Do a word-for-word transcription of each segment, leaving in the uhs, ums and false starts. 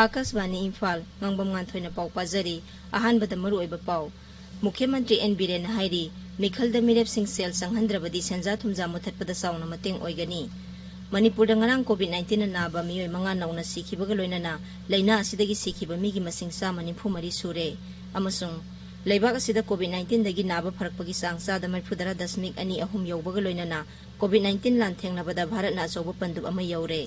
ꯑꯥꯀꯥꯁꯕꯥꯅꯤ ꯏꯝꯐꯥꯜ, ꯉꯥꯡꯕꯝ ꯉꯥꯟꯊꯣꯏꯅ ꯄꯥꯎ ꯄꯥꯖꯔꯤ꯫ ꯑꯍꯥꯟꯕꯗ ꯃꯔꯨꯑꯣꯏꯕ ꯄꯥꯎ꯫ ꯃꯨꯈ꯭ꯌ ꯃꯟꯇ꯭ꯔꯤ ꯑꯦꯟ ꯕꯤꯔꯦꯟꯅ ꯍꯥꯏꯔꯤ, ꯃꯤꯈꯜꯗ ꯃꯤꯔꯦꯞꯁꯤꯡ ꯁꯦꯜ ꯆꯪꯍꯟꯗ꯭ꯔꯕꯗꯤ ꯁꯦꯟꯖꯥ ꯊꯨꯝꯖꯥ ꯃꯨꯊꯠꯄꯗ ꯆꯥꯎꯅ ꯃꯇꯦꯡ ꯑꯣꯏꯒꯅꯤ꯫ ꯃꯅꯤꯄꯨꯔꯗ ꯉꯔꯥꯡ ꯀꯣꯚꯤꯗ ꯅꯥꯏꯟꯇꯤꯟꯅ ꯅꯥꯕ ꯃꯤꯑꯣꯏ ꯃꯉꯥ ꯅꯧꯅ ꯁꯤꯈꯤꯕꯒ ꯂꯣꯏꯅꯅ ꯂꯥꯏꯅꯥ ꯑꯁꯤꯗꯒꯤ ꯁꯤꯈꯤꯕ ꯃꯤꯒꯤ ꯃꯁꯤꯡ ꯆꯥꯝꯃ ꯅꯤꯐꯨ ꯃꯔꯤ ꯁꯨꯔꯦ꯫ ꯑꯃꯁꯨꯡ ꯂꯩꯕꯥꯛ ꯑꯁꯤꯗ ꯀꯣꯚꯤꯗ ꯅꯥꯏꯟꯇꯤꯟꯗꯒꯤ ꯅꯥꯕ ꯐꯔꯛꯄꯒꯤ ꯆꯥꯡ ꯆꯥꯗ ꯃꯔꯤꯐꯨꯇꯔꯥ ꯗꯁꯃꯤꯛ ꯑꯅꯤ ꯑꯍꯨꯝ ꯌꯧꯕꯒ ꯂꯣꯏꯅꯅ ꯀꯣꯚꯤꯗ ꯅꯥꯏꯟꯇꯤꯟ ꯂꯥꯟꯊꯦꯡꯅꯕꯗ ꯚꯥꯔꯠꯅ ꯑꯆꯧꯕ ꯄꯟꯗꯨꯞ ꯑꯃ ꯌꯧꯔꯦ꯫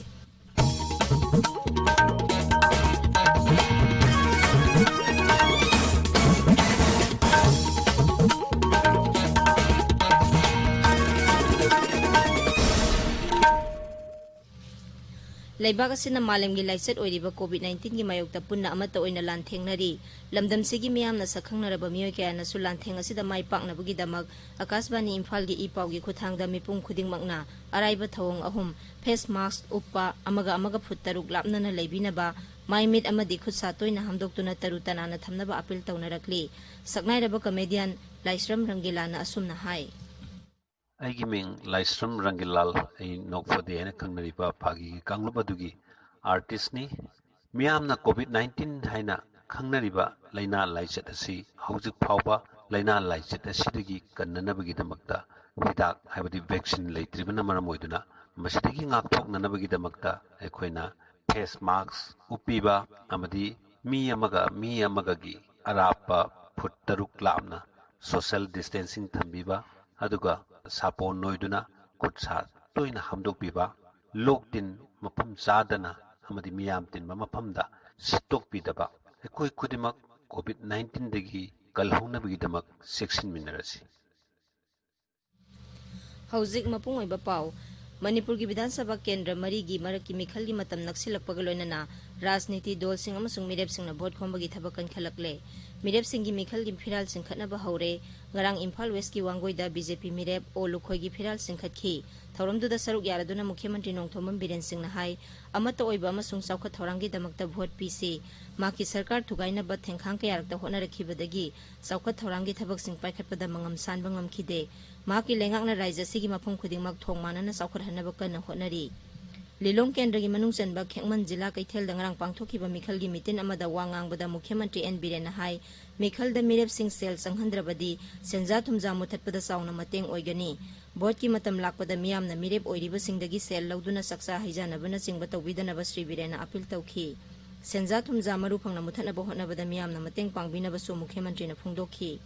ꯂꯩꯕꯥꯛ ꯑꯁꯤꯅ ꯃꯥꯂꯦꯝꯒꯤ ꯂꯥꯏꯆꯠ ꯑꯣꯏꯔꯤꯕ ꯀꯣꯚꯤꯗ ꯅꯥꯏꯟꯇꯤꯟꯒꯤ ꯃꯥꯌꯣꯛꯇ ꯄꯨꯟꯅ ꯑꯃꯠꯇ ꯑꯣꯏꯅ ꯂꯥꯟꯊꯦꯡꯅꯔꯤ꯫ ꯂꯝꯗꯝꯁꯤꯒꯤ ꯃꯤꯌꯥꯝꯅ ꯁꯛꯈꯪꯅꯔꯕ ꯃꯤꯑꯣꯏ ꯀꯌꯥꯅꯁꯨ ꯂꯥꯟꯊꯦꯡ ꯑꯁꯤꯗ ꯃꯥꯏ ꯄꯥꯛꯅꯕꯒꯤꯗꯃꯛ ꯑꯀꯥꯁꯕꯥꯅꯤ ꯏꯝꯐꯥꯜꯒꯤ ꯏ ꯄꯥꯎꯒꯤ ꯈꯨꯠꯊꯥꯡꯗ ꯃꯤꯄꯨꯝ ꯈꯨꯗꯤꯡꯃꯛꯅ ꯑꯔꯥꯏꯕ ꯊꯧꯑꯣꯡ ꯑꯍꯨꯝ, ꯐꯦꯁ ꯃꯥꯁꯛ ꯎꯞꯄ, ꯑꯃꯒ ꯑꯃꯒ ꯐꯨꯠ ꯇꯔꯨꯛ ꯂꯥꯞꯅꯅ ꯂꯩꯕꯤꯅꯕ, ꯃꯥꯏ ꯃꯤꯠ ꯑꯃꯗꯤ ꯈꯨꯠ ꯁꯥ ꯇꯣꯏꯅ ꯍꯥꯝꯗꯣꯛꯇꯨꯅ ꯇꯔꯨ ꯇꯅꯥꯟꯅ ꯊꯝꯅꯕ ꯑꯥꯄꯤꯜ ꯇꯧꯅꯔꯛꯂꯤ꯫ ꯁꯛꯅꯥꯏꯔꯕ ꯀꯃꯦꯗꯤꯌꯟ ꯂꯥꯏꯁ꯭ꯔꯝ ꯔꯪꯒꯤꯂꯥꯅ ꯑꯁꯨꯝꯅ ꯍꯥꯏ꯫ ꯑꯩꯒꯤ ꯃꯤꯡ ꯂꯥꯏꯁ꯭ꯔꯝ ꯔꯪꯒꯤꯂꯥꯜ, ꯑꯩ ꯅꯣꯛꯐꯗꯦ ꯍꯥꯏꯅ ꯈꯪꯅꯔꯤꯕ ꯐꯥꯒꯤꯒꯤ ꯀꯥꯡꯂꯨꯞ ꯑꯗꯨꯒꯤ ꯑꯥꯔꯇꯤꯁ꯭ꯠꯅꯤ꯫ ꯃꯤꯌꯥꯝꯅ ꯀꯣꯚꯤꯗ ꯅꯥꯏꯟꯇꯤꯟ ꯍꯥꯏꯅ ꯈꯪꯅꯔꯤꯕ ꯂꯥꯏꯅꯥ ꯂꯥꯏꯆꯠ ꯑꯁꯤ ꯍꯧꯖꯤꯛ ꯐꯥꯎꯕ ꯂꯥꯏꯅꯥ ꯂꯥꯏꯆꯠ ꯑꯁꯤꯗꯒꯤ ꯀꯟꯅꯅꯕꯒꯤꯗꯃꯛꯇ ꯍꯤꯗꯥꯛ ꯍꯥꯏꯕꯗꯤ ꯚꯦꯛꯁꯤꯟ ꯂꯩꯇ꯭ꯔꯤꯕꯅ ꯃꯔꯝ ꯑꯣꯏꯗꯨꯅ ꯃꯁꯤꯗꯒꯤ ꯉꯥꯛꯊꯣꯛꯅꯅꯕꯒꯤꯗꯃꯛꯇ ꯑꯩꯈꯣꯏꯅ ꯐꯦꯁ ꯃꯥꯁꯛ ꯎꯞꯄꯤꯕ ꯑꯃꯗꯤ ꯃꯤ ꯑꯃꯒ ꯃꯤ ꯑꯃꯒꯒꯤ ꯑꯔꯥꯞꯄ ꯐꯨꯠ ꯇꯔꯨꯛ ꯂꯥꯞꯅ ꯁꯣꯁꯤꯌꯦꯜ ꯗꯤꯁꯇꯦꯟꯁꯤꯡ ꯊꯝꯕꯤꯕ, ꯑꯗꯨꯒ ꯁꯥꯄꯣꯟ ꯅꯣꯏꯗꯨꯅ ꯈꯨꯠ ꯁꯥ ꯇꯣꯏꯅ ꯍꯥꯝꯗꯣꯛꯄꯤꯕ, ꯂꯣꯛ ꯇꯤꯟ ꯃꯐꯝ ꯆꯥꯗꯅ ꯑꯃꯗꯤ ꯃꯤꯌꯥꯝ ꯇꯤꯟꯕ ꯃꯐꯝꯗ ꯁꯤꯠꯇꯣꯛꯄꯤꯗꯕ, ꯑꯩꯈꯣꯏ ꯈꯨꯗꯤꯡꯃꯛ ꯀꯣꯚꯤꯗ ꯅꯥꯏꯟꯇꯤꯟꯗꯒꯤ ꯀꯜꯍꯧꯅꯕꯒꯤꯗꯃꯛ ꯆꯦꯛꯁꯤꯟꯃꯤꯟꯅꯔꯁꯤ꯫ ꯍꯧꯖꯤꯛ ꯃꯄꯨꯡ ꯑꯣꯏꯕ ꯄꯥꯎ꯫ ꯃꯅꯤꯄꯨꯔꯒꯤ ꯕꯤꯙꯥꯟ ꯁꯚꯥ ꯀꯦꯟꯗ꯭ꯔ ꯃꯔꯤꯒꯤ ꯃꯔꯛꯀꯤ ꯃꯤꯈꯜꯒꯤ ꯃꯇꯝ ꯅꯛꯁꯤꯜꯂꯛꯄꯒ ꯂꯣꯏꯅꯅ ꯔꯥꯖꯅꯤꯇꯤ ꯗꯣꯜꯁꯤꯡ ꯑꯃꯁꯨꯡ ꯃꯤꯔꯦꯞꯁꯤꯡꯅ ꯚꯣꯠ ꯈꯣꯝꯕꯒꯤ ꯊꯕꯛ ꯀꯟꯈꯠꯂꯛꯂꯦ꯫ ꯃꯤꯔꯦꯞꯁꯤꯡꯒꯤ ꯃꯤꯈꯜꯒꯤ ꯐꯤꯔꯥꯜ ꯆꯤꯡꯈꯠꯅꯕ ꯍꯧꯔꯦ꯫ ꯉꯔꯥꯡ ꯏꯝꯐꯥꯜ ꯋꯦꯁꯀꯤ ꯋꯥꯡꯒꯣꯏꯗ ꯕꯤ ꯖꯦ ꯄꯤ ꯃꯤꯔꯦꯞ ꯑꯣ ꯂꯨꯈꯣꯏꯒꯤ ꯐꯤꯔꯥꯜ ꯆꯤꯡꯈꯠꯈꯤ꯫ ꯊꯧꯔꯝꯗꯨꯗ ꯁꯔꯨꯛ ꯌꯥꯔꯗꯨꯅ ꯃꯨꯈ꯭ꯌ ꯃꯟꯇ꯭ꯔꯤ ꯅꯣꯡꯊꯣꯝꯕꯝ ꯕꯤꯔꯦꯟ ꯁꯤꯡꯅ ꯍꯥꯏ, ꯑꯃꯠꯇ ꯑꯣꯏꯕ ꯑꯃꯁꯨꯡ ꯆꯥꯎꯈꯠ ꯊꯧꯔꯥꯡꯒꯤꯗꯃꯛꯇ ꯚꯣꯠ ꯄꯤꯁꯤ꯫ ꯃꯍꯥꯛꯀꯤ ꯁꯔꯀꯥꯔ ꯊꯨꯒꯥꯏꯅꯕ ꯊꯦꯡꯈꯥꯡ ꯀꯌꯥꯔꯛꯇ ꯍꯣꯠꯅꯔꯛꯈꯤꯕꯗꯒꯤ ꯆꯥꯎꯈꯠ ꯊꯧꯔꯥꯡꯒꯤ ꯊꯕꯛꯁꯤꯡ ꯄꯥꯏꯈꯠꯄꯗ ꯃꯉꯝ ꯁꯥꯟꯕ ꯉꯝꯈꯤꯗꯦ꯫ ꯃꯍꯥꯛꯀꯤ ꯂꯩꯉꯥꯛꯅ ꯔꯥꯏꯖ꯭ꯌ ꯑꯁꯤꯒꯤ ꯃꯐꯝ ꯈꯨꯗꯤꯡꯃꯛ ꯊꯣꯡ ꯃꯥꯟꯅꯅ ꯆꯥꯎꯈꯠꯍꯟꯅꯕ ꯀꯟꯅ ꯍꯣꯠꯅꯔꯤ꯫ ꯂꯤꯂꯣꯡ ꯀꯦꯟꯗ꯭ꯔꯒꯤ ꯃꯅꯨꯡ ꯆꯟꯕ ꯈꯦꯛꯃꯟ ꯖꯤꯂꯥ ꯀꯩꯊꯦꯜꯗ ꯉꯔꯥꯡ ꯄꯥꯡꯊꯣꯛꯈꯤꯕ ꯃꯤꯈꯜꯒꯤ ꯃꯤꯇꯤꯟ ꯑꯃꯗ ꯋꯥ ꯉꯥꯡꯕꯗ ꯃꯨꯈ꯭ꯌ ꯃꯟꯇ꯭ꯔꯤ ꯑꯦꯟ ꯕꯤꯔꯦꯟꯅ ꯍꯥꯏ, ꯃꯤꯈꯜꯗ ꯃꯤꯔꯦꯞꯁꯤꯡ ꯁꯦꯜ ꯆꯪꯍꯟꯗ꯭ꯔꯕꯗꯤ ꯁꯦꯟꯖꯥ ꯊꯨꯝꯖꯥ ꯃꯨꯊꯠꯄꯗ ꯆꯥꯎꯅ ꯃꯇꯦꯡ ꯑꯣꯏꯒꯅꯤ꯫ ꯚꯣꯠꯀꯤ ꯃꯇꯝ ꯂꯥꯛꯄꯗ ꯃꯤꯌꯥꯝꯅ ꯃꯤꯔꯦꯞ ꯑꯣꯏꯔꯤꯕꯁꯤꯡꯗꯒꯤ ꯁꯦꯜ ꯂꯧꯗꯨꯅ ꯆꯥꯛꯆꯥ ꯍꯩꯖꯥꯅꯕꯅꯆꯤꯡꯕ ꯇꯧꯕꯤꯗꯅꯕ ꯁ꯭ꯔꯤ ꯕꯤꯔꯦꯟꯅ ꯑꯄꯤꯜ ꯇꯧꯈꯤ꯫ ꯁꯦꯟꯖꯥ ꯊꯨꯝꯖꯥ ꯃꯔꯨ ꯐꯪꯅ ꯃꯨꯊꯠꯅꯕ ꯍꯣꯠꯅꯕꯗ ꯃꯤꯌꯥꯝꯅ ꯃꯇꯦꯡ ꯄꯥꯡꯕꯤꯅꯕꯁꯨ ꯃꯨꯈ꯭ꯌ ꯃꯟꯇ꯭ꯔꯤꯅ ꯐꯣꯡꯗꯣꯛꯈꯤ꯫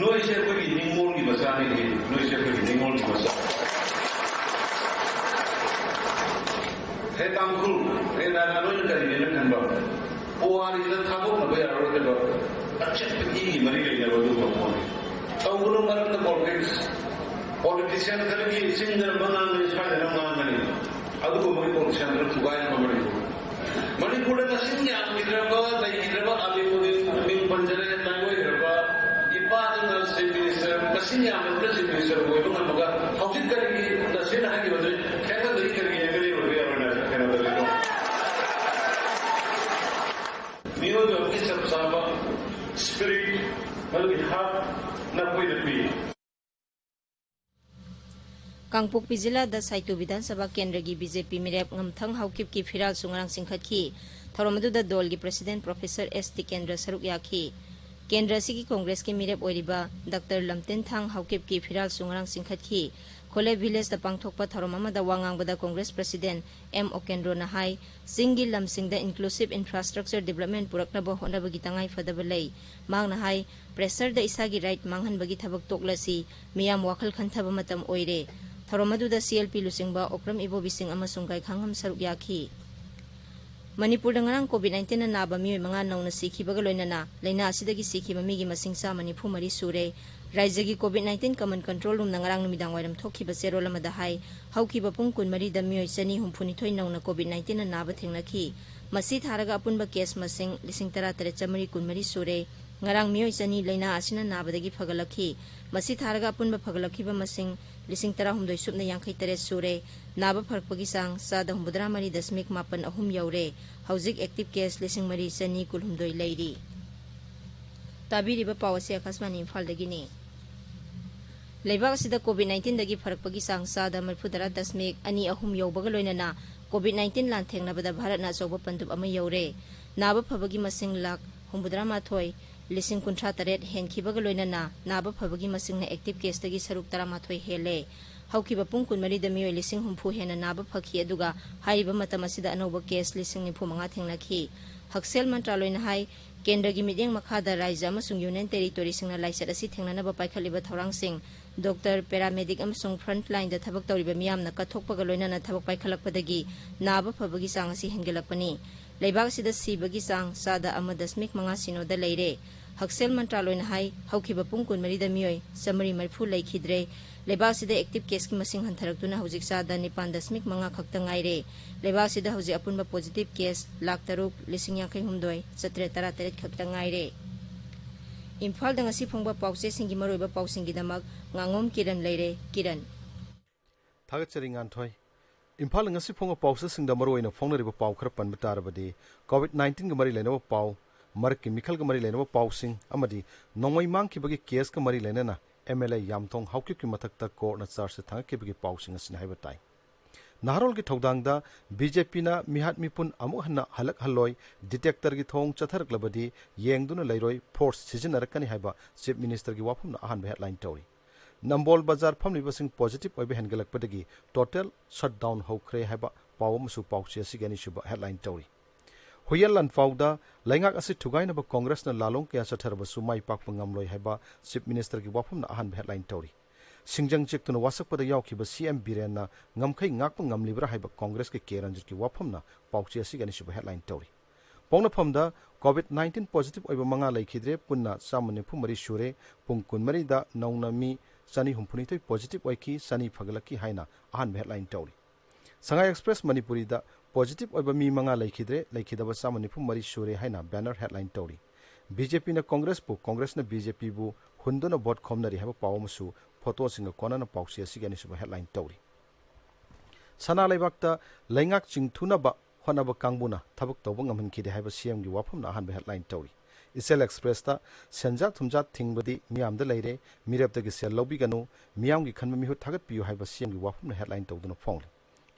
ꯅꯣꯏꯁꯦ ꯑꯩꯈꯣꯏꯒꯤ ꯅꯤꯡꯉꯣꯜꯒꯤ ꯃꯆꯥꯅꯤ, ꯅꯣꯏꯁꯦ ꯑꯩꯈꯣꯏꯒꯤ ꯅꯤꯡꯉꯣꯜꯒꯤ ꯃꯆꯥ꯫ ꯍꯦ ꯇꯥꯡꯈꯨꯜ, ꯍꯦ ꯅꯥꯒꯥ, ꯅꯣꯏꯅ ꯀꯔꯤꯅꯦꯅ ꯈꯟꯕ? ꯄꯨꯋꯥꯔꯤꯗ ꯊꯥꯗꯣꯛꯅꯕ ꯌꯥꯔꯔꯣꯏꯗꯕ ꯑꯆꯦꯠꯄ ꯏꯒꯤ ꯃꯔꯤ ꯂꯩꯅꯕ ꯑꯗꯨꯒꯨꯝꯕ ꯄꯣꯠꯅꯤ꯫ ꯇꯧꯒꯅꯨ ꯃꯔꯛꯇ politics꯫ Politician ꯈꯔꯒꯤ ꯆꯤꯡꯗꯅ ꯑꯃ ꯉꯥꯡꯒꯅꯤ, ꯁ꯭ꯋꯥꯏꯗꯅ ꯑꯃ ꯉꯥꯡꯒꯅꯤ꯫ ꯑꯗꯨꯒꯨꯝꯕꯒꯤ politician ꯈꯔ ꯊꯨꯒꯥꯏꯅꯕ ꯃꯅꯤꯄꯨꯔ꯫ ꯃꯅꯤꯄꯨꯔꯗ ꯃꯁꯤꯡ ꯌꯥꯝꯈꯤꯗ꯭ꯔꯕ, ꯂꯩꯈꯤꯗ꯭ꯔꯕ ꯑꯂꯤꯃꯨꯗꯤꯟ ꯃꯤꯡ ꯄꯟꯖꯔꯦ, ꯃꯥꯏꯑꯣꯏꯈ꯭ꯔꯕ ꯏꯄꯥꯗꯨꯅ Chief Minister, ꯃꯁꯤꯡ ꯌꯥꯝꯂꯕꯅ Chief Minister ꯑꯣꯏꯕ ꯉꯝꯃꯒ ꯍꯧꯖꯤꯛ ꯀꯔꯤꯒꯤ ꯅꯁꯤꯟ ꯍꯥꯏꯈꯤꯕꯗꯨ ꯈꯦꯠꯅꯗꯒꯤ ꯀꯔꯤꯒꯤ MLA ꯑꯣꯏꯕ ꯌꯥꯔꯣꯏꯅ ꯀꯩꯅꯣꯗ ꯂꯩꯅꯣ? ꯃꯤꯑꯣꯏꯕ ꯑꯃꯒꯤ ꯆꯞ ꯆꯥꯕ spirit, ꯃꯗꯨꯒꯤ heart ꯅ ꯑꯩꯈꯣꯏꯗ ꯄꯤ꯫ ꯀꯥꯡꯄꯣꯛꯄꯤ ꯖꯤꯂꯥꯗ ꯁꯥꯏꯇꯨ ꯕꯤꯙꯥꯟ ꯁꯚꯥ ꯀꯦꯟꯗ꯭ꯔꯒꯤ ꯕꯤ ꯖꯦ ꯄꯤ ꯃꯤꯔꯦꯞ ꯉꯝꯊꯪ ꯍꯥꯎꯀꯤꯞꯀꯤ ꯐꯤꯔꯥꯜꯁꯨ ꯉꯔꯥꯡ ꯆꯤꯡꯈꯠꯈꯤ꯫ ꯊꯧꯔꯝ ꯑꯗꯨꯗ ꯗꯣꯜꯒꯤ president Professor ꯑꯦꯁ ꯇꯤꯀꯦꯟꯗ꯭ꯔ ꯁꯔꯨꯛ ꯌꯥꯈꯤ꯫ ꯀꯦꯟꯗ꯭ꯔ ꯑꯁꯤꯒꯤ ꯀꯣꯡꯒ꯭ꯔꯦꯁꯀꯤ ꯃꯤꯔꯦꯞ ꯑꯣꯏꯔꯤꯕ ꯗꯥꯛꯇꯔ ꯂꯝꯇꯦꯟꯊꯥꯡ ꯍꯥꯎꯀꯤꯞꯀꯤ ꯐꯤꯔꯥꯜꯁꯨ ꯉꯔꯥꯡ ꯆꯤꯡꯈꯠꯈꯤ꯫ ꯈꯣꯂꯦ ꯚꯤꯂꯦꯖꯇ ꯄꯥꯡꯊꯣꯛꯄ ꯊꯧꯔꯝ ꯑꯃꯗ ꯋꯥ ꯉꯥꯡꯕꯗ ꯀꯣꯡꯒ꯭ꯔꯦꯁ president ꯑꯦꯝ ꯑꯣꯀꯦꯟꯗ꯭ꯔꯣꯅ ꯍꯥꯏ, ꯆꯤꯡꯒꯤ ꯂꯝꯁꯤꯡꯗ inclusive infrastructure development ꯄꯨꯔꯛꯅꯕ ꯍꯣꯠꯅꯕꯒꯤ ꯇꯉꯥꯏꯐꯗꯕ ꯂꯩ꯫ ꯃꯍꯥꯛꯅ ꯍꯥꯏ, pressure ꯗ ꯏꯁꯥꯒꯤ right ꯃꯥꯡꯍꯟꯕꯒꯤ ꯊꯕꯛ ꯇꯣꯛꯂꯁꯤ, ꯃꯤꯌꯥꯝ ꯋꯥꯈꯜ ꯈꯟꯊꯕ ꯃꯇꯝ ꯑꯣꯏꯔꯦ꯫ ꯊꯧꯔꯝ ꯑꯗꯨꯗ ꯁꯤ ꯑꯦꯜ ꯄꯤ ꯂꯨꯆꯤꯡꯕ ꯑꯣꯀ꯭ꯔꯝ ꯏꯕꯣꯕꯤꯁꯤꯡ ꯑꯃꯁꯨꯡ ꯒꯥꯏꯈꯥꯡꯉꯝ ꯁꯔꯨꯛ ꯌꯥꯈꯤ꯫ ꯃꯅꯤꯄꯨꯔꯗ ꯉꯔꯥꯡ COVID nineteenꯅ ꯅꯥꯕ ꯃꯤꯑꯣꯏ ꯃꯉꯥ ꯅꯧꯅ ꯁꯤꯈꯤꯕꯒ ꯂꯣꯏꯅꯅ ꯂꯥꯏꯅꯥ ꯑꯁꯤꯗꯒꯤ ꯁꯤꯈꯤꯕ ꯃꯤꯒꯤ ꯃꯁꯤꯡ ꯆꯥꯝꯃ ꯅꯤꯐꯨ ꯃꯔꯤ ꯁꯨꯔꯦ꯫ ꯔꯥꯖ꯭ꯌꯒꯤ COVID nineteen Command Control Roomꯅ ꯉꯔꯥꯡ ꯅꯨꯃꯤꯗꯥꯡ ꯋꯥꯏꯔꯝ ꯊꯣꯛꯈꯤꯕ ꯆꯦꯔꯣꯜ ꯑꯃꯗ ꯍꯥꯏ, ꯍꯧꯈꯤꯕ ꯄꯨꯡ ꯀꯨꯟꯃꯔꯤꯗ ꯃꯤꯑꯣꯏ ꯆꯅꯤ ꯍꯨꯝꯐꯨ ꯅꯤꯊꯣꯏ ꯅꯧꯅ COVID nineteenꯅ ꯅꯥꯕ ꯊꯦꯡꯅꯈꯤ꯫ ꯃꯁꯤ ꯊꯥꯔꯒ ꯑꯄꯨꯟꯕ case ꯃꯁꯤꯡ ꯂꯤꯁꯤꯡ ꯇꯔꯥ ꯇꯔꯦꯠ ꯆꯥꯃꯔꯤ ꯀꯨꯟ ꯃꯔꯤ ꯁꯨꯔꯦ꯫ ꯉꯔꯥꯡ ꯃꯤꯑꯣꯏ ꯆꯅꯤ ꯂꯥꯏꯅꯥ ꯑꯁꯤꯅ ꯅꯥꯕꯗꯒꯤ ꯐꯒꯠꯂꯛꯈꯤ꯫ ꯃꯁꯤ ꯊꯥꯔꯒ ꯑꯄꯨꯟꯕ ꯐꯒꯠꯂꯛꯈꯤꯕ ꯃꯁꯤꯡ ꯂꯤꯁꯤꯡ ꯇꯔꯥꯍꯨꯝꯗꯣꯏ ꯁꯨꯞꯅ ꯌꯥꯡꯈꯩ ꯇꯔꯦꯠ ꯁꯨꯔꯦ꯫ ꯅꯥꯕ ꯐꯔꯛꯄꯒꯤ ꯆꯥꯡ ꯆꯥꯗ ꯍꯨꯝꯐꯨꯇꯔꯥ ꯃꯔꯤ ꯗꯁꯃꯤꯛ ꯃꯥꯄꯟ ꯑꯍꯨꯝ ꯌꯧꯔꯦ꯫ ꯍꯧꯖꯤꯛ active case ꯂꯤꯁꯤꯡ ꯃꯔꯤ ꯆꯅꯤ ꯀꯨꯟꯍꯨꯝꯗꯣꯏ ꯂꯩꯔꯤ꯫ ꯇꯥꯕꯤꯔꯤꯕ ꯄꯥꯎ ꯑꯁꯤ ꯑꯀꯥꯁꯕꯥꯅꯤ ꯏꯝꯐꯥꯜꯗꯒꯤꯅꯤ꯫ ꯂꯩꯕꯥꯛ ꯑꯁꯤꯗ COVID nineteenꯗꯒꯤ ꯐꯔꯛꯄꯒꯤ ꯆꯥꯡ ꯆꯥꯗ ꯃꯔꯤꯐꯨꯇꯔꯥ ꯗꯁꯃꯤꯛ ꯑꯅꯤ ꯑꯍꯨꯝ ꯌꯧꯕꯒ ꯂꯣꯏꯅꯅ COVID nineteen ꯂꯥꯟꯊꯦꯡꯅꯕꯗ ꯚꯥꯔꯠꯅ ꯑꯆꯧꯕ ꯄꯟꯗꯨꯞ ꯑꯃ ꯌꯧꯔꯦ꯫ ꯅꯥꯕ ꯐꯕꯒꯤ ꯃꯁꯤꯡ ꯂꯥꯈ ꯍꯨꯝꯐꯨꯇꯔꯥ ꯃꯥꯊꯣꯏ ꯂꯤꯁꯤꯡ ꯀꯨꯟꯊ꯭ꯔꯥ ꯇꯔꯦꯠ ꯍꯦꯟꯈꯤꯕꯒ ꯂꯣꯏꯅꯅ ꯅꯥꯕ ꯐꯕꯒꯤ ꯃꯁꯤꯡꯅ active caseꯇꯒꯤ ꯁꯔꯨꯛ ꯇꯔꯥꯃꯥꯊꯣꯏ ꯍꯦꯜꯂꯦ꯫ ꯍꯧꯈꯤꯕ ꯄꯨꯡ ꯀꯨꯟꯃꯔꯤꯗ ꯃꯤꯑꯣꯏ ꯂꯤꯁꯤꯡ ꯍꯨꯝꯐꯨ ꯍꯦꯟꯅ ꯅꯥꯕ ꯐꯈꯤ, ꯑꯗꯨꯒ ꯍꯥꯏꯔꯤꯕ ꯃꯇꯝ ꯑꯁꯤꯗ ꯑꯅꯧꯕ case ꯂꯤꯁꯤꯡ ꯅꯤꯐꯨ ꯃꯉꯥ ꯊꯦꯡꯅꯈꯤ꯫ ꯍꯛꯁꯦꯜ ꯃꯟꯇ꯭ꯔꯥꯂꯣꯏꯅ ꯍꯥꯏ, ꯀꯦꯟꯗ꯭ꯔꯒꯤ ꯃꯤꯠꯌꯦꯡ ꯃꯈꯥꯗ ꯔꯥꯖ꯭ꯌ ꯑꯃꯁꯨꯡ Union Territoryꯁꯤꯡꯅ ꯂꯥꯏꯆꯠ ꯑꯁꯤ ꯊꯦꯡꯅꯅꯕ ꯄꯥꯏꯈꯠꯂꯤꯕ ꯊꯧꯔꯥꯡꯁꯤꯡ, doctor, paramedic ꯑꯃꯁꯨꯡ frontlineꯗ ꯊꯕꯛ ꯇꯧꯔꯤꯕ ꯃꯤꯌꯥꯝꯅ ꯀꯠꯊꯣꯛꯄꯒ ꯂꯣꯏꯅꯅ ꯊꯕꯛ ꯄꯥꯏꯈꯠꯂꯛꯄꯗꯒꯤ ꯅꯥꯕ ꯐꯕꯒꯤ ꯆꯥꯡ ꯑꯁꯤ ꯍꯦꯟꯒꯠꯂꯛꯄꯅꯤ꯫ ꯂꯩꯕꯥꯛ ꯑꯁꯤꯗ ꯁꯤꯕꯒꯤ ꯆꯥꯡ ꯆꯥꯗ ꯑꯃ ꯗꯁꯃꯤꯛ ꯃꯉꯥ ꯁꯤꯅꯣꯗ ꯂꯩꯔꯦ꯫ ꯍꯛꯁꯦꯜ ꯃꯟꯇ꯭ꯔꯥꯂꯣꯏꯅ ꯍꯥꯏ, ꯍꯧꯈꯤꯕ ꯄꯨꯡ ꯀꯨꯟꯃꯔꯤꯗ ꯃꯤꯑꯣꯏ ꯆꯥꯃꯔꯤ ꯃꯔꯤꯐꯨ ꯂꯩꯈꯤꯗ꯭ꯔꯦ꯫ ꯂꯩꯕꯥꯛ ꯑꯁꯤꯗ active caseꯀꯤ ꯃꯁꯤꯡ ꯍꯟꯊꯔꯛꯇꯨꯅ ꯍꯧꯖꯤꯛ ꯆꯥꯗ ꯅꯤꯄꯥꯟ ꯗꯁꯃꯤꯛ ꯃꯉꯥ ꯈꯛꯇ ꯉꯥꯏꯔꯦ꯫ ꯂꯩꯕꯥꯛ ꯑꯁꯤꯗ ꯍꯧꯖꯤꯛ ꯑꯄꯨꯟꯕ positive case ꯂꯥꯈ ꯇꯔꯨꯛ ꯂꯤꯁꯤꯡ ꯌꯥꯡꯈꯩ ꯍꯨꯝꯗꯣꯏ ꯆꯥꯇ꯭ꯔꯦꯠ ꯇꯔꯥ ꯇꯔꯦꯠ ꯈꯛꯇ ꯉꯥꯏꯔꯦ꯫ ꯏꯝꯐꯥꯜꯗ ꯉꯁꯤ ꯐꯣꯡꯕ ꯄꯥꯎꯆꯦꯁꯤꯡꯒꯤ ꯃꯔꯨꯑꯣꯏꯕ ꯄꯥꯎꯁꯤꯡꯒꯤꯗꯃꯛ ꯉꯥꯉꯣꯝ ꯀꯤꯔꯟ ꯂꯩꯔꯦ꯫ ꯀꯤꯔꯟ꯫ ꯊꯥꯒꯠꯆꯔꯤ, ꯉꯥꯟꯊꯣꯏ꯫ ꯏꯝꯐꯥꯜꯗ ꯉꯁꯤ ꯐꯣꯡꯕ ꯄꯥꯎꯆꯦꯁꯤꯡꯗ ꯃꯔꯨꯑꯣꯏꯅ ꯐꯣꯡꯅꯔꯤꯕ ꯄꯥꯎ ꯈꯔ ꯄꯟꯕ ꯇꯥꯔꯕꯗꯤ, COVID nineteenꯒ ꯃꯔꯤ ꯂꯩꯅꯕ ꯄꯥꯎ, ꯃꯔꯛꯀꯤ ꯃꯤꯈꯜꯒ ꯃꯔꯤ ꯂꯩꯅꯕ ꯄꯥꯎꯁꯤꯡ ꯑꯃꯗꯤ ꯅꯣꯡꯃꯩ ꯃꯥꯡꯈꯤꯕꯒꯤ caseꯀ ꯃꯔꯤ ꯂꯩꯅꯅ MLA ꯌꯥꯝꯊꯣꯡ ꯍꯥꯎꯀꯤꯞꯀꯤ ꯃꯊꯛꯇ courtꯅ charge sheet ꯊꯥꯡꯒꯠꯈꯤꯕꯒꯤ ꯄꯥꯎꯁꯤꯡ ꯑꯁꯤꯅ ꯍꯥꯏꯕ ꯇꯥꯏ꯫ ꯅꯍꯥꯔꯣꯜꯒꯤ ꯊꯧꯗꯥꯡꯗ BJPꯅ ꯃꯤꯍꯥꯠ ꯃꯤꯄꯨꯟ ꯑꯃꯨꯛ ꯍꯟꯅ ꯍꯜꯂꯛꯍꯜꯂꯣꯏ, detectorꯒꯤ ꯊꯧꯑꯣꯡ ꯆꯠꯊꯔꯛꯂꯕꯗꯤ ꯌꯦꯡꯗꯨꯅ ꯂꯩꯔꯣꯏ, force ꯁꯤꯖꯤꯟꯅꯔꯛꯀꯅꯤ ꯍꯥꯏꯕ Chief Ministerꯒꯤ ꯋꯥꯐꯝꯅ ꯑꯍꯥꯟꯕ headline ꯇꯧꯔꯤ꯫ ꯅꯝꯕꯣꯜ ꯕꯖꯥꯔ ꯐꯝꯂꯤꯕꯁꯤꯡ positive ꯑꯣꯏꯕ ꯍꯦꯟꯒꯠꯂꯛꯄꯗꯒꯤ total shutdown ꯍꯧꯈ꯭ꯔꯦ ꯍꯥꯏꯕ ꯄꯥꯎ ꯑꯃꯁꯨ ꯄꯥꯎꯆꯦ ꯑꯁꯤꯒꯤ ꯑꯅꯤꯁꯨꯕ headline ꯇꯧꯔꯤ꯫ ꯍꯨꯏꯌꯦꯟ ꯂꯥꯟꯐꯥꯎꯗ ꯂꯩꯉꯥꯛ ꯑꯁꯤ ꯊꯨꯒꯥꯏꯅꯕ ꯀꯣꯡꯒ꯭ꯔꯦꯁꯅ ꯂꯥꯂꯣꯡ ꯀꯌꯥ ꯆꯠꯊꯔꯕꯁꯨ ꯃꯥꯏ ꯄꯥꯛꯄ ꯉꯝꯂꯣꯏ ꯍꯥꯏꯕ Chief Ministerꯒꯤ ꯋꯥꯐꯝꯅ ꯑꯍꯥꯟꯕ headline ꯇꯧꯔꯤ꯫ ꯁꯤꯡꯖꯪ ꯆꯦꯛꯇꯨꯅ ꯋꯥꯁꯛꯄꯗ ꯌꯥꯎꯈꯤꯕ ꯁꯤ ꯑꯦꯝ ꯕꯤꯔꯦꯟꯅ ꯉꯝꯈꯩ ꯉꯥꯛꯄ ꯉꯝꯂꯤꯕ꯭ꯔꯥ ꯍꯥꯏꯕ ꯀꯣꯡꯒ꯭ꯔꯦꯁꯀꯤ ꯀꯦ ꯔꯟꯖꯤꯠꯀꯤ ꯋꯥꯐꯝꯅ ꯄꯥꯎꯆꯦ ꯑꯁꯤꯒꯤ ꯑꯅꯤꯁꯨꯕ headline ꯇꯧꯔꯤ꯫ ꯄꯣꯛꯅꯐꯝꯗ COVID nineteen positive ꯑꯣꯏꯕ ꯃꯉꯥ ꯂꯩꯈꯤꯗ꯭ꯔꯦ, ꯄꯨꯟꯅ ꯆꯥꯝꯃ ꯅꯤꯐꯨ ꯃꯔꯤ ꯁꯨꯔꯦ꯫ ꯄꯨꯡ ꯀꯨꯟꯃꯔꯤꯗ ꯅꯧꯅ ꯃꯤ ꯆꯅꯤ ꯍꯨꯝꯐꯨ ꯅꯤꯊꯣꯏ positive ꯑꯣꯏꯈꯤ, ꯆꯅꯤ ꯐꯒꯠꯂꯛꯈꯤ ꯍꯥꯏꯅ ꯑꯍꯥꯟꯕ headline ꯇꯧꯔꯤ꯫ ꯁꯉꯥꯏ ꯑꯦꯛꯁꯄ꯭ꯔꯦꯁ ꯃꯅꯤꯄꯨꯔꯤꯗ positive ꯑꯣꯏꯕ ꯃꯤ ꯃꯉꯥ ꯂꯩꯈꯤꯗ꯭ꯔꯦ, ꯂꯩꯈꯤꯗꯕ ꯆꯥꯝꯃ ꯅꯤꯐꯨ ꯃꯔꯤ ꯁꯨꯔꯦ ꯍꯥꯏꯅ banner headline ꯇꯧꯔꯤ꯫ ꯕꯤ ꯖꯦ ꯄꯤꯅ ꯀꯣꯡꯒ꯭ꯔꯦꯁꯄꯨ, ꯀꯣꯡꯒ꯭ꯔꯦꯁꯅ ꯕꯤ ꯖꯦ ꯄꯤꯕꯨ ꯍꯨꯟꯗꯨꯅ ꯚꯣꯠ ꯈꯣꯝꯅꯔꯤ ꯍꯥꯏꯕ ꯄꯥꯎ ꯑꯃꯁꯨ ꯐꯣꯇꯣꯁꯤꯡꯒ ꯀꯣꯟꯅꯅ ꯄꯥꯎꯆꯦ ꯑꯁꯤꯒꯤ ꯑꯅꯤꯁꯨꯕ headline ꯇꯧꯔꯤ꯫ ꯁꯅꯥ ꯂꯩꯕꯥꯛꯇ ꯂꯩꯉꯥꯛ ꯆꯤꯡꯊꯨꯅꯕ ꯍꯣꯠꯅꯕ ꯀꯥꯡꯕꯨꯅ ꯊꯕꯛ ꯇꯧꯕ ꯉꯝꯍꯟꯈꯤꯗꯦ ꯍꯥꯏꯕ ꯁꯤ ꯑꯦꯝꯒꯤ ꯋꯥꯐꯝꯅ ꯑꯍꯥꯟꯕ headline ꯇꯧꯔꯤ꯫ ꯏꯆꯦꯜ ꯑꯦꯛꯁꯄ꯭ꯔꯦꯁꯇ ꯁꯦꯟꯖꯥ ꯊꯨꯝꯖꯥ ꯊꯤꯡꯕꯗꯤ ꯃꯤꯌꯥꯝꯗ ꯂꯩꯔꯦ, ꯃꯤꯔꯦꯞꯇꯒꯤ ꯁꯦꯜ ꯂꯧꯕꯤꯒꯅꯨ, ꯃꯤꯌꯥꯝꯒꯤ ꯈꯟꯕ ꯃꯤꯍꯨꯠ ꯊꯥꯒꯠꯄꯤꯌꯨ ꯍꯥꯏꯕ ꯁꯤ ꯑꯦꯝꯒꯤ ꯋꯥꯐꯝꯅ headline ꯇꯧꯗꯨꯅ ꯐꯣꯡꯂꯤ꯫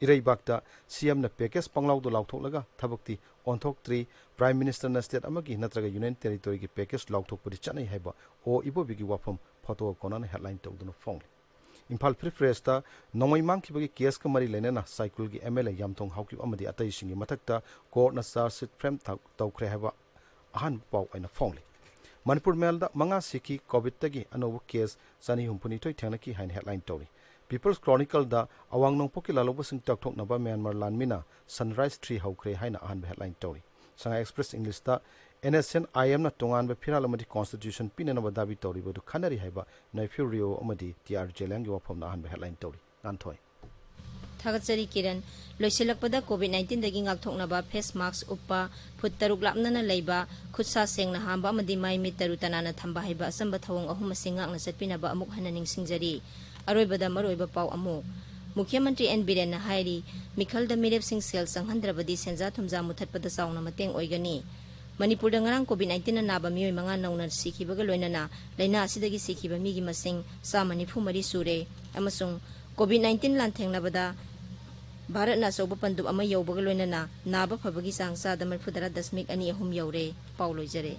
ꯏꯔꯩꯕꯥꯛꯇ ꯁꯤ ꯑꯦꯝꯅ package ꯄꯪꯂꯥꯎꯗ ꯂꯥꯎꯊꯣꯛꯂꯒ ꯊꯕꯛꯇꯤ ꯑꯣꯟꯊꯣꯛꯇ꯭ꯔꯤ, Prime Ministerꯅ state ꯑꯃꯒꯤ ꯅꯠꯇ꯭ꯔꯒ Union Territoryꯒꯤ package ꯂꯥꯎꯊꯣꯛꯄꯗꯤ ꯆꯠꯅꯩ ꯍꯥꯏꯕ ꯑꯣ ꯏꯕꯣꯕꯤꯒꯤ ꯋꯥꯐꯝ ꯐꯣꯇꯣꯒ ꯀꯣꯟꯅꯅ headline ꯇꯧꯗꯨꯅ ꯐꯣꯡꯂꯤ꯫ ꯏꯝꯐꯥꯜ Free Pressꯇ ꯅꯣꯡꯃꯩ ꯃꯥꯡꯈꯤꯕꯒꯤ caseꯀ ꯃꯔꯤ ꯂꯩꯅꯅ ꯁꯥꯏꯀꯨꯜꯒꯤ M L A ꯌꯥꯝꯊꯣꯡ ꯍꯥꯎꯀꯤꯞ ꯑꯃꯗꯤ ꯑꯇꯩꯁꯤꯡꯒꯤ ꯃꯊꯛꯇ courtꯅ charge sheet frame ꯇꯧ-, ꯇꯧꯈ꯭ꯔꯦ ꯍꯥꯏꯕ ꯑꯍꯥꯟꯕ ꯄꯥꯎ ꯑꯣꯏꯅ ꯐꯣꯡꯂꯤ꯫ ꯃꯅꯤꯄꯨꯔ ꯃꯦꯜꯗ ꯃꯉꯥ ꯁꯤꯈꯤ, COVIDꯇꯒꯤ ꯑꯅꯧꯕ case ꯆꯅꯤ ꯍꯨꯝꯐꯨ ꯅꯤꯊꯣꯏ ꯊꯦꯡꯅꯈꯤ ꯍꯥꯏꯅ headline ꯇꯧꯔꯤ꯫ People's Chronicleꯗ ꯑꯋꯥꯡ ꯅꯣꯡꯄꯣꯛꯀꯤ ꯂꯥꯜꯍꯧꯕꯁꯤꯡ ꯆꯥꯎꯊꯣꯛꯅꯕ ꯃ꯭ꯌꯥꯟꯃꯥꯔ ꯂꯥꯟꯃꯤꯅ Sunrise Three ꯍꯧꯈ꯭ꯔꯦ ꯍꯥꯏꯅ ꯑꯍꯥꯟꯕ headline ꯇꯧꯔꯤ꯫ ꯁꯉꯥꯏ ꯑꯦꯛꯁꯄ꯭ꯔꯦꯁ ꯏꯪꯂꯤꯁꯇ N S N I Mꯅ ꯇꯣꯉꯥꯟꯕ ꯐꯤꯔꯥꯜ ꯑꯃꯗꯤ constitution ꯄꯤꯅꯅꯕ ꯗꯥꯕꯤ ꯇꯧꯔꯤꯕ ꯑꯗꯨ ꯈꯟꯅꯔꯤ ꯍꯥꯏꯕ ꯅꯩꯐꯤꯎ ꯔꯤꯑꯣ ꯑꯃꯗꯤ ꯇꯤ ꯑꯥꯔ ꯖꯦꯂꯦꯡꯒꯤ ꯋꯥꯐꯝꯅ ꯑꯍꯥꯟꯕ headline ꯇꯧꯔꯤ꯫ ꯉꯥꯟꯊꯣꯏ꯫ ꯊꯥꯒꯠꯆꯔꯤ ꯀꯤꯔꯟ꯫ ꯂꯣꯏꯁꯤꯜꯂꯛꯄꯗ COVID nineteenꯗꯒꯤ ꯉꯥꯛꯊꯣꯛꯅꯕ face mask ꯎꯞꯄ, ꯐꯨꯠ ꯇꯔꯨꯛ ꯂꯥꯞꯅꯅ ꯂꯩꯕ, ꯈꯨꯠ ꯁꯥ ꯁꯦꯡꯅ ꯍꯥꯝꯕ ꯑꯃꯗꯤ ꯃꯥꯏ ꯃꯤꯠ ꯇꯔꯨ ꯇꯅꯥꯟꯅ ꯊꯝꯕ ꯍꯥꯏꯕ ꯑꯆꯝꯕ ꯊꯧꯑꯣꯡ ꯑꯍꯨꯝ ꯑꯁꯤ ꯉꯥꯛꯅ ꯆꯠꯄꯤꯅꯕ ꯑꯃꯨꯛ ꯍꯟꯅ ꯅꯤꯡꯁꯤꯡꯖꯔꯤ꯫ ꯑꯔꯣꯏꯕꯗ ꯃꯔꯨꯑꯣꯏꯕ ꯄꯥꯎ ꯑꯃꯨꯛ꯫ ꯃꯨꯈ꯭ꯌ ꯃꯟꯇ꯭ꯔꯤ ꯑꯦꯟ ꯕꯤꯔꯦꯟꯅ ꯍꯥꯏꯔꯤ, ꯃꯤꯈꯜꯗ ꯃꯤꯔꯦꯞꯁꯤꯡ ꯁꯦꯜ ꯆꯪꯍꯟꯗ꯭ꯔꯕꯗꯤ ꯁꯦꯟꯖꯥ ꯊꯨꯝꯖꯥ ꯃꯨꯊꯠꯄꯗ ꯆꯥꯎꯅ ꯃꯇꯦꯡ ꯑꯣꯏꯒꯅꯤ꯫ ꯃꯅꯤꯄꯨꯔꯗ ꯉꯔꯥꯡ COVID nineteenꯅ ꯅꯥꯕ ꯃꯤꯑꯣꯏ ꯃꯉꯥ ꯅꯧꯅ ꯁꯤꯈꯤꯕꯒ ꯂꯣꯏꯅꯅ ꯂꯥꯏꯅꯥ ꯑꯁꯤꯗꯒꯤ ꯁꯤꯈꯤꯕ ꯃꯤꯒꯤ ꯃꯁꯤꯡ ꯆꯥꯝꯃ ꯅꯤꯐꯨ ꯃꯔꯤ ꯁꯨꯔꯦ ꯑꯃꯁꯨꯡ COVID nineteen ꯂꯥꯟꯊꯦꯡꯅꯕꯗ ꯚꯥꯔꯠꯅ ꯑꯆꯧꯕ ꯄꯟꯗꯨꯞ ꯑꯃ ꯌꯧꯕꯒ ꯂꯣꯏꯅꯅ ꯅꯥꯕ ꯐꯕꯒꯤ ꯆꯥꯡ ꯆꯥꯗ ꯃꯔꯤꯐꯨ ꯇꯔꯥ ꯗꯁꯃꯤꯛ ꯑꯅꯤ ꯑꯍꯨꯝ ꯌꯧꯔꯦ꯫ ꯄꯥꯎ ꯂꯣꯏꯖꯔꯦ꯫